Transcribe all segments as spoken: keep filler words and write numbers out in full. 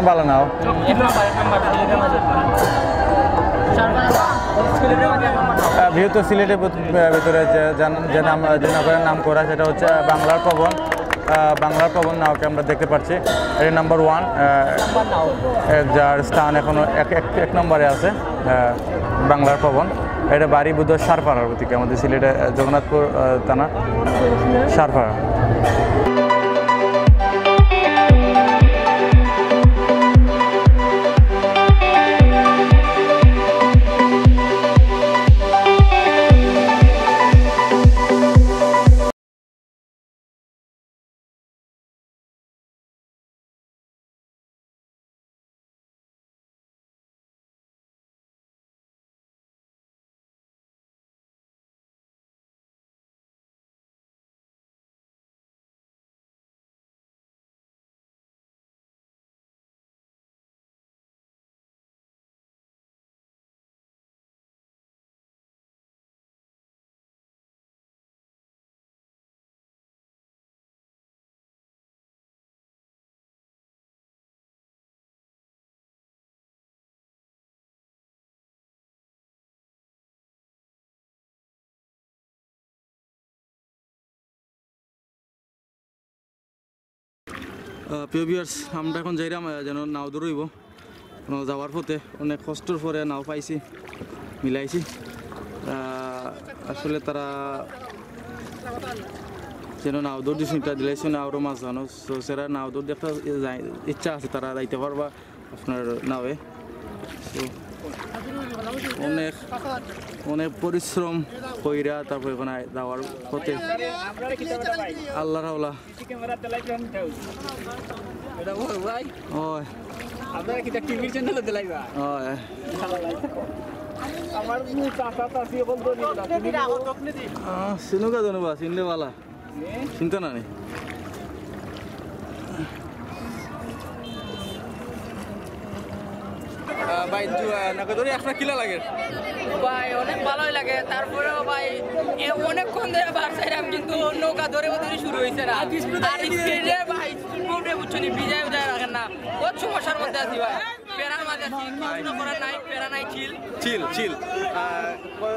ভালো নাও। ভিউ তো সিলেটের ভিত-, আহ, ভিতরে যে জান-, যে নাম, যে নগরের নাম করা, সেটা হচ্ছে, আহ, বাংলার পবন। আহ, বাংলার পবন নাওকে আমরা দেখতে পাচ্ছি। এটা নাম্বার ওয়ান, আহ, এ, যার স্থান এখনো এক, এক, এক নম্বরে আছে, আহ, বাংলার পবন। এটা বাড়ি বুধ সারপাড়ার ওদিকে, আমাদের সিলেটে, আহ, জগন্নাথপুর, আহ, থানা সারপাড়া। আহ, প্রিয় ভিউয়ার্স, আমরা এখন যাইরাম, আহ, যেন নাও ধরইব। কোনো যাওয়ার পথে অনেক কষ্টর পরে নাও পাইছি, মিলাইছি। আহ, আসলে তারা যেন নাও দৌড় দিছে, এটা দিলাইছে না, আরও মাছ জানো। তো সেরা নাও দৌড় দেখতে যাই-, ইচ্ছা আছে, তারা যাইতে পারবা আপনার নাওয়ে। তো অনেক, অনেক পরিশ্রম কইরা তারপরে ওখানে যাওয়ার পথে আল্লাহর হাওলা। এটা বড় ভাই। ওই। আপনারা কিতা টিভির চ্যানেলে দিলাইবা? ওই। আমার মুখ চাচা চাচি বলতো নি না। আহ, চিনুকা জানো বা, চিনলে বালা। চিন্তা না নেই। আহ, ভাই, জু-, আহ, নৌকা দৌড়ি আপনার কিলা লাগে? ভাই, অনেক ভালোই লাগে। তারপরেও ভাই, এ অনেকক্ষণ ধরে বার চাইলাম, কিন্তু নৌকা ধরে ধরে শুরু হইছে না। আর স্পিডে ভাই, স্পিড বোটে বুঝছো নি, ভিজায় ভিজায় রাখেন না। বহুত সমস্যার মধ্যে আছি ভাই। প্যারার মাঝে আছি, কিছু না করার নাই, প্যারা নাই, চিল। চিল, চিল। আহ,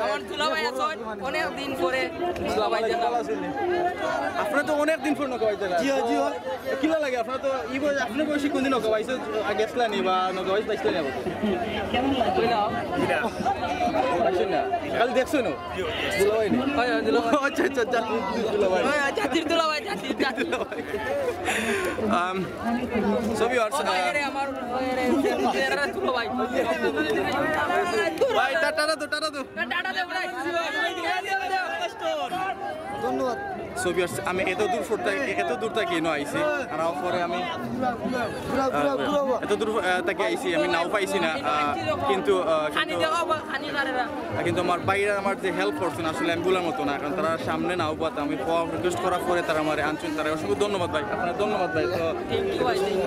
আমার দুলাভাই আছেন, অনেক দিন পরে দুলাভাই দেখা। আপনারা তো অনেক দিন পরে নৌকা বাইতে জি, জি। কিলা লাগে? আপনারা তো ই বয়-, আপনার বয়সে কোনদিন নৌকা বাইছে? আগে আসলা নি বা নৌকা বাইছে, বাইছলা নি আবার? কইলাম। বাইছে না। খালি দেখছো না? দুলাভাই নি? হয়, হয়, দুলাভাই। আচ্ছা, আচ্ছা, আচ্ছা, দুলাভাই। হয়, হয়, জাতির দুলাভাই, জাতির, জাতির। দুলাভাই। আম, So viewers, আহ, ভাই, টা-, টাটা দো, টাটা দো। ধন্যবাদ। So viewers, আমি এত দূর ফর-, এত দূর থাকি এনো আইছি, আর পরে আমি, আহ, এত দূর, আহ, থাকি আইছি, আমি নাও পাইছি না, আহ, কিন্তু, আহ, কিন্তু কিন্তু আমার ভাইরা আমার যে হেল্প করছেন, আসলে আমি বলার মতো না, কারণ তারা সামনে নাও পাতা, আমি রিকোয়েস্ট করার পরে তারা আমারে আনছেন, তারা অসংখ্য ধন্যবাদ ভাই, আপনার ধন্যবাদ ভাই। তো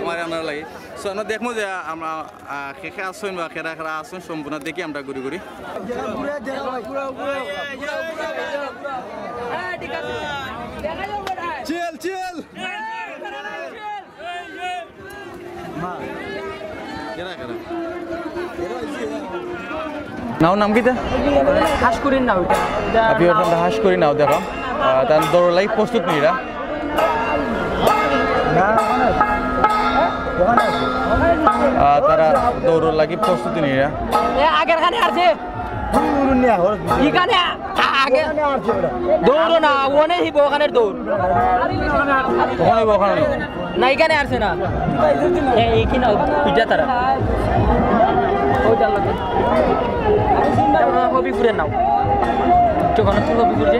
আমার আনার লাগে। So আমরা দেখবো যে আমরা, আহ, কে কে আসছেন বা কেরা কেরা আসছেন, সম্পূর্ণ দেখি আমরা ঘুরি ঘুরি। চিল, চিল। কেরা, কেরা? নাও নাম কিতা? হাঁস করির নাও এটা। এটা আপনি নাও। ওখানটা হাঁস করি নাও দেখো। আহ, তার দৌড় লাগি প্রস্তুত নি এরা। আহ, তারা দৌড় লাগি প্রস্তুতি নি এরা। এ, আগের খানে আছে। এখানে আ-, আগে দৌড়ো না, ওনে হিব ওখানে দৌড়। ওখানে হিব ওখানে। না, এখানে আসে না। এ, এই কি না, পিঠা তারা। ওই জানলা তো। হবিপুরের নাও। যখন হবিপুর যে।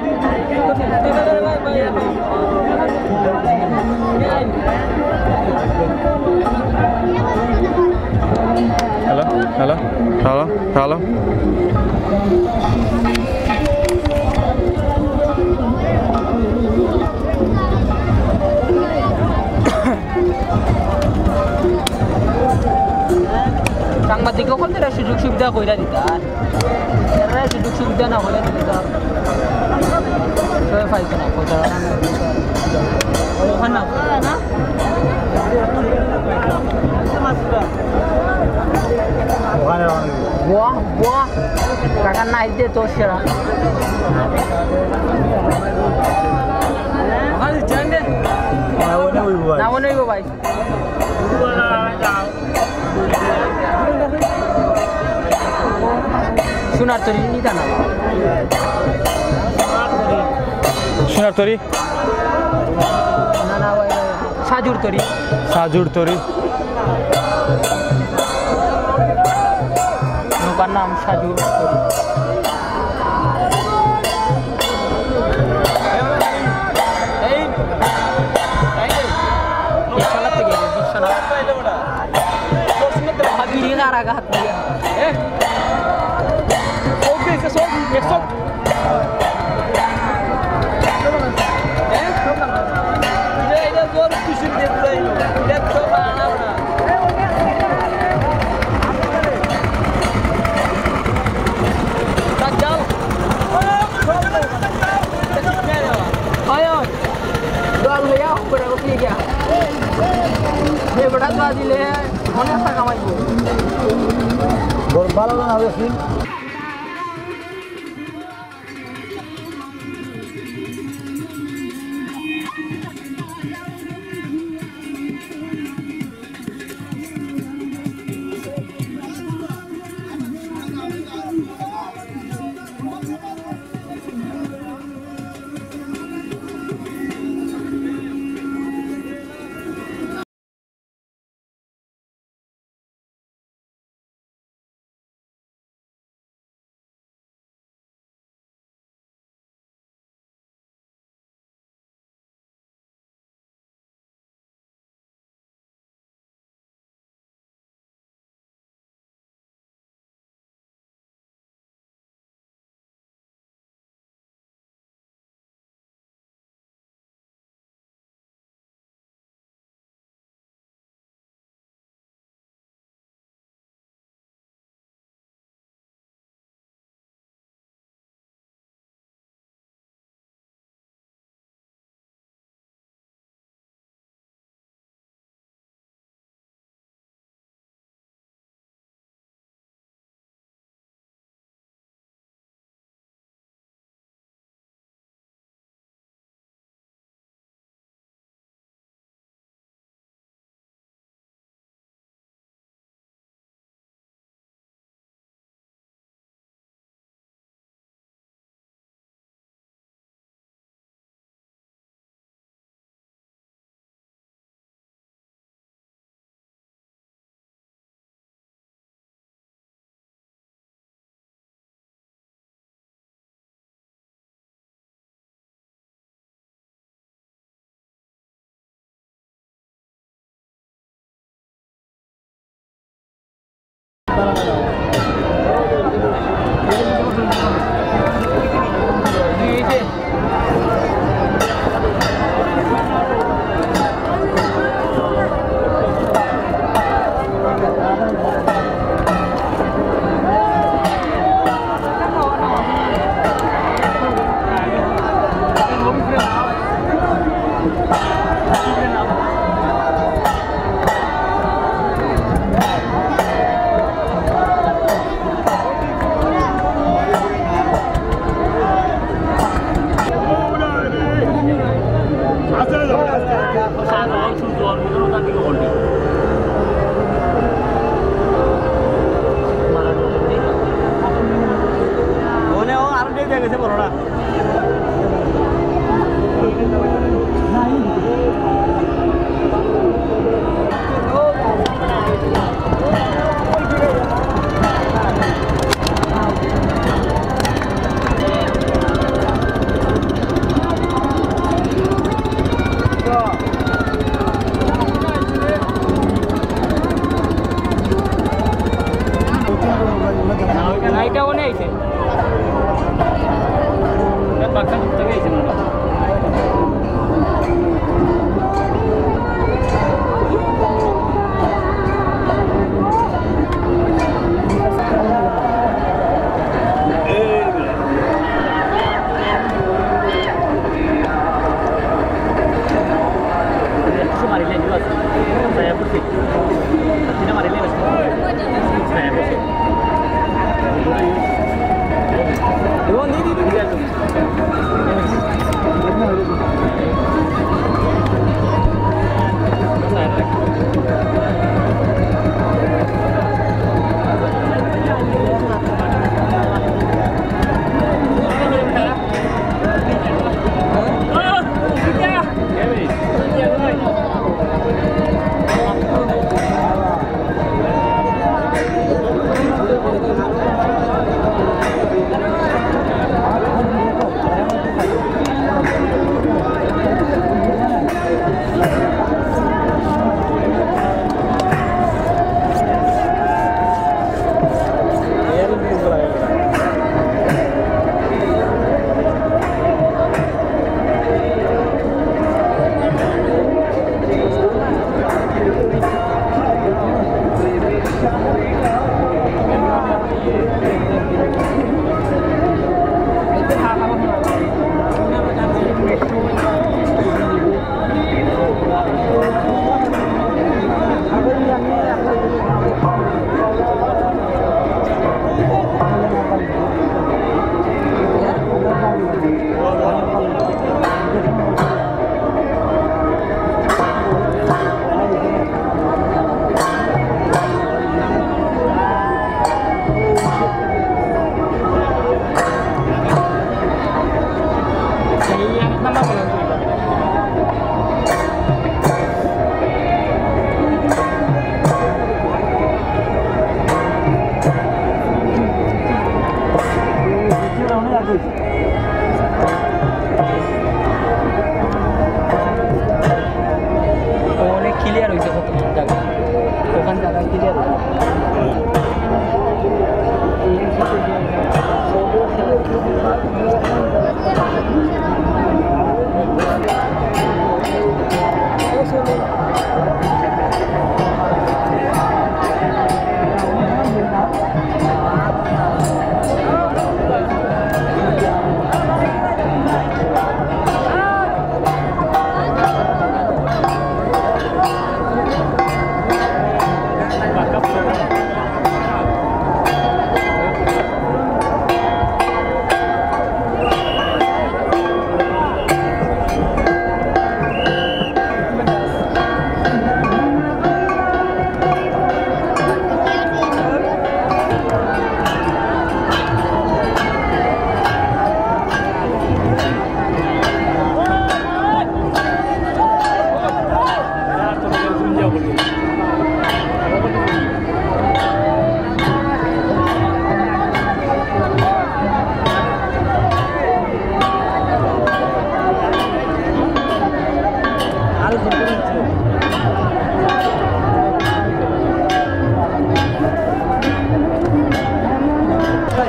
Hello, hello, hello, hello. সাংবাদিক সকল তো সুযোগ সুবিধা কইরা দিতা, আর এরা সুযোগ সুবিধা না হলে দিতা, সবাই পাইতো না, প্রচারণা না হলে তো আর ওখানে না। আইতে তো সেরা। না, মনে হইব ভাই। না, মনে হইব ভাই। সোনার তরি নিতা না। সোনার তরি। না, না, ভাই, ভাই। সাজুর তরি। সাজুর তরি। নৌকার নাম সাজুর তরি। এই, এই, এই, বিশ্বনাথ থেকে, বিশ্বনাথ। হাত দিয়ে, আর আগে হাত দিয়ে। এ? চোখ দিয়ে, চোখ, এক চোখ।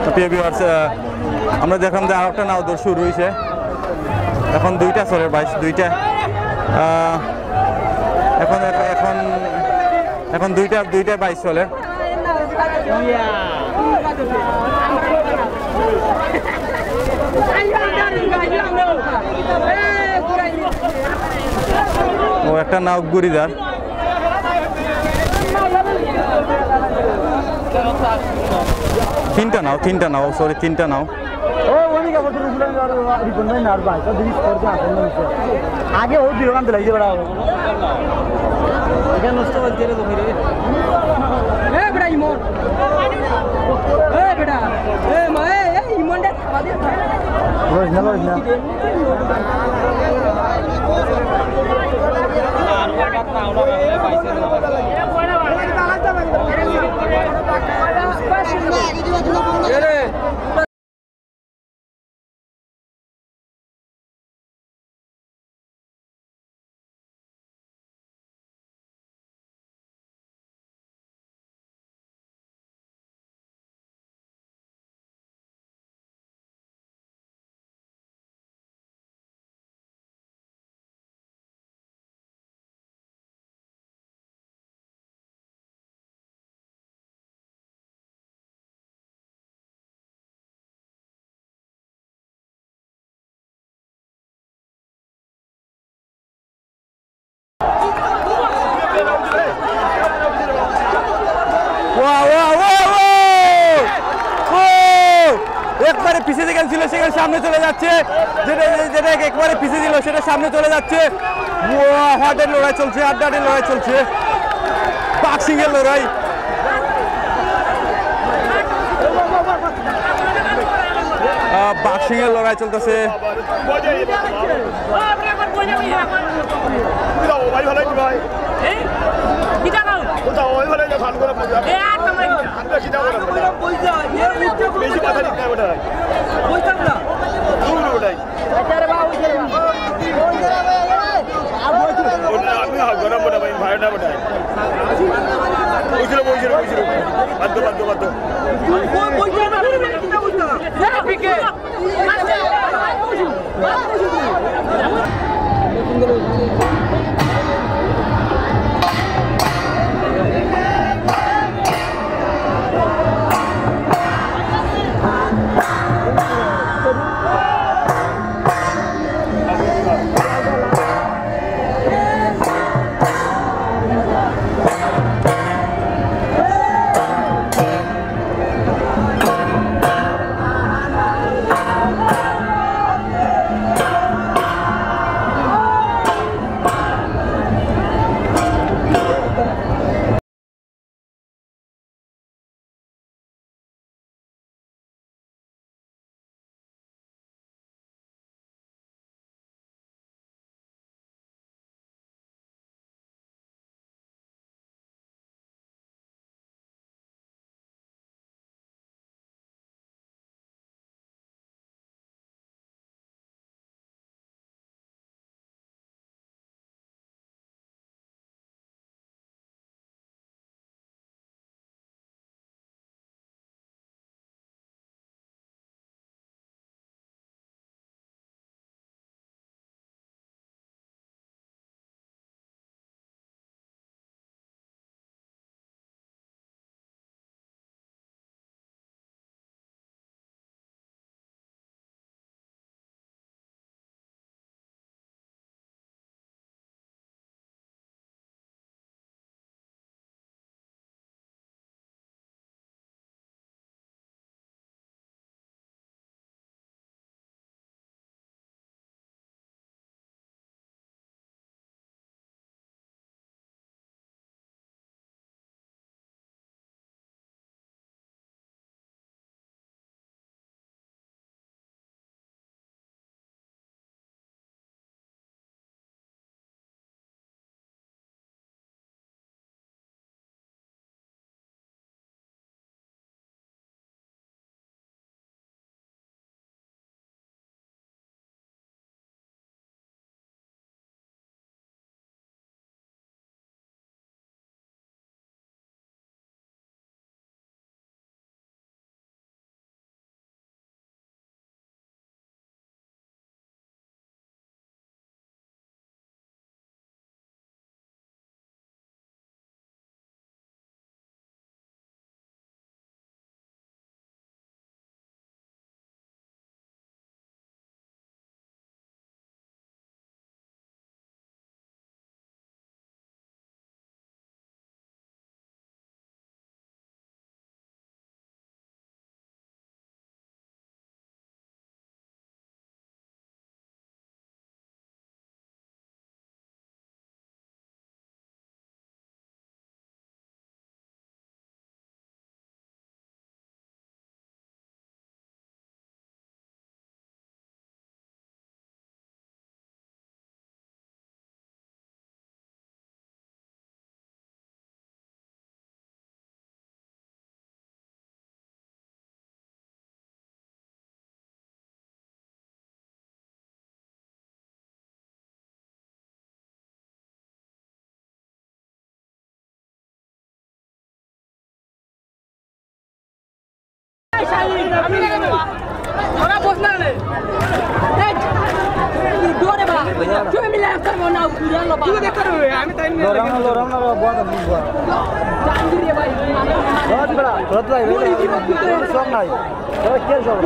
তো প্রিয় ভিউয়ার্স, আহ, আমরা দেখলাম যে আরেকটা নাও দৌড় শুরু হইছে। এখন দুইটা চলের বাইশ, দুইটা। আহ, এখন, এখন, এখন দুইটা, দুইটা বাইশ চলের। ও, একটা নাও ঘুরি যার। তিনটা নাও, তিনটা নাও, সরি, তিনটা নাও। ও, উনি কে বলতে রুকুলেন আর রিপন ভাই নার ভাই, তো দিস করতে আসেন না নিচে। আগে ও দিও কান্তে লাগি বেড়া। এটা নষ্ট হইছে রে, তো রে। এ বেটা ইমন। এ বেটা। এ মা, এ, এ ইমন দে খাওয়া দে। লইস না, লইস না। ওয়া, ওয়া, ওয়া, ওয়া! ও! একবারে পিছে যেখানে ছিল, সেখানে সামনে চলে যাচ্ছে। যেটা, যেটা একবারে পিছে ছিল, সেটা সামনে চলে যাচ্ছে। ওয়া, হাড্ডাহাড্ডি লড়াই চলছে, হাড্ডাহাড্ডি লড়াই চলছে। বক্সিংয়ের লড়াই। আহ, বক্সিংয়ের লড়াই চলতেছে। আমি গরম বড় ভাই, ভাই না বড়। বইছিল, বইছিল, বইছিল। বাদ দে, বাদ দে, বাদ দে। ওরা বস না রে। এই, দৌড়ে বা। তুই মিলে একটা মনে হয়, ঘুরে আলো বা। তুই দেখতে পারবে, আমি তাই মিলে লড়াও না, লড়াও না, বাবা, বড় বুঝবা। জান দিলে ভাই। রথ বেড়া, রথ ভাই, সব নাই। ওই কে সব?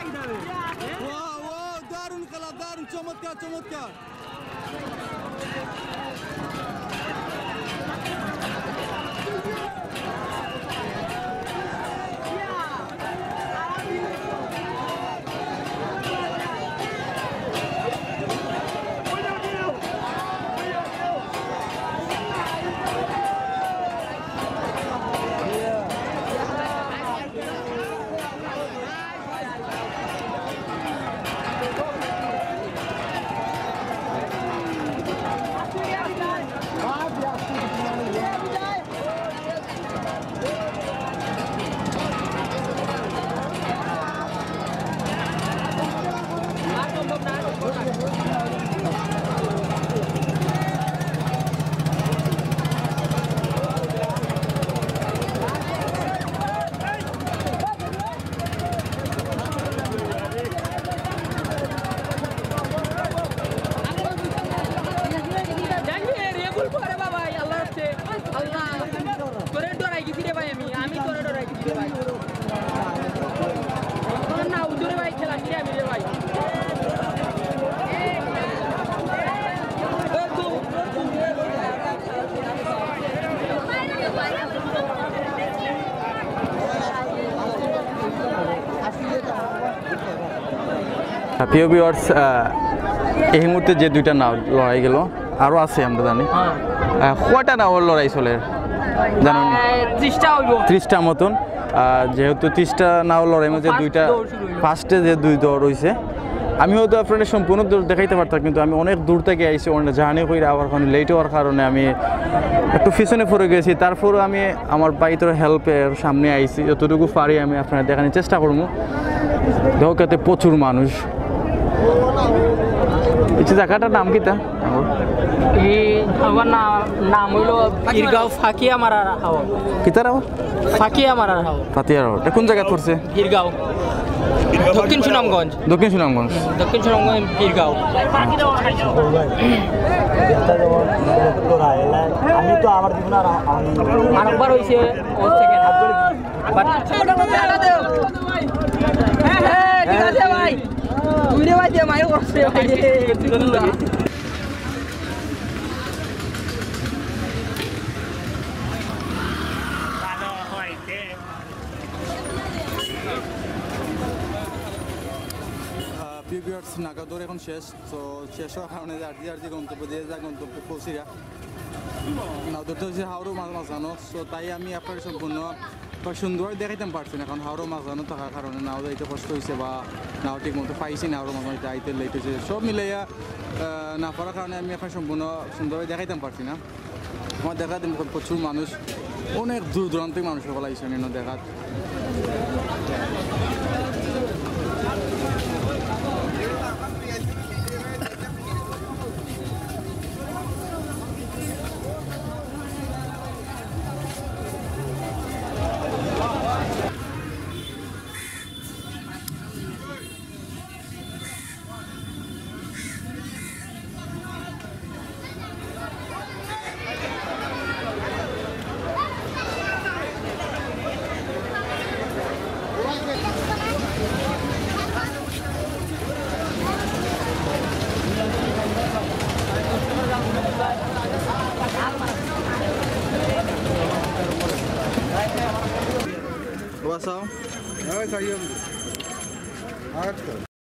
ওয়াও, ওয়াও, দারুণ খেলা, দারুণ, চমৎকার, চমৎকার। জানি রে, ভুল করে বাবা, আল্লাহ আছে। আল্লাহ, তোরে ডরাই গেছি রে ভাই আমি, আমি তোরে ডরাই গেছি রে ভাই। তোর না উজুরে ভাই খেলা দিছি আমি রে ভাই। প্রিয় ভিউয়ার্স, এই মুহূর্তে যে দুইটা নাও লড়াই গেল, আরও আছে আমরা জানি। হ্যাঁ। আহ, কয়টা নাওর লড়াই চলে জানো নি? প্রায় ত্রিশটা হইব। ত্রিশটা মতন। আহ, যেহেতু ত্রিশটা নাওর লড়াই মধ্যে ফার্স্ট দুইটা দৌড় শুরু হইল। ফার্স্টে যে দুই দৌড় হইছে, আমি হয়তো আপনাদের সম্পূর্ণ দৌড় দেখাইতে পারতাম, কিন্তু আমি অনেক দূর থেকে আইছি, অনেক জার্নি করে আবার ওখানে লেট হওয়ার কারণে আমি একটু পিছনে পড়ে গেছি। তারপরও আমি আমার ভাইতর হেল্পের সামনে আইছি, যতটুকু পারি আমি আপনাদের দেখানোর চেষ্টা করবো। দেখো, কত প্রচুর মানুষ। এই যে জায়গাটার নাম কিতা? এই আমার না-, নাম হইল পীরগাঁও ফাকিয়া মারার হাওর। কিতার হাওর? ফাকিয়া মারার হাওর। ফাকিয়া হাওর। এটা কোন জায়গায় পড়ছে? পীরগাঁও। দক্ষিণ সুনামগঞ্জ। দক্ষিণ সুনামগঞ্জ। দক্ষিণ সুনামগঞ্জ পীরগাঁও। আমি তো আমার জীবনে আর, আরেকবার হইছে, ও সেকেন্ড। বাট হ্যাঁ, হ্যাঁ, ঠিক আছে ভাই। তুই রে ভাই, যে মাইর করছে, ভাই। আহ, প্রিয় ভিউয়ার্স, নাগা দৌড় এখন শেষ। তো শেষ হওয়ার কারণে যে আর যে গন্তব্য দিয়ে যা গন্তব্যে পৌঁছিরা। নাও ধরতে হয়েছে হাওরও মাঝ মাঝখানো। তো তাই আমি আপনার সম্পূর্ণ বা সুন্দরভাবে দেখাইতাম পারছি না, কারণ হাওরও মাঝখানো থাকার কারণে নাও যাইতে কষ্ট হয়েছে বা নাও ঠিক মতো পাইছি না, হাওরও মাঝখানো আইতে লেট হয়েছে। সব মিলাইয়া, আহ, না পারার কারণে আমি আপনার সম্পূর্ণ সুন্দরভাবে দেখাইতাম পারছি না। আমার দেখা দিন প্রচুর মানুষ, অনেক দূর দূরান্ত থেকে মানুষ সকল আইসেন এনে দেখাত। বাসাও। হ্যাঁ, ভাই, সাইড। আচ্ছা।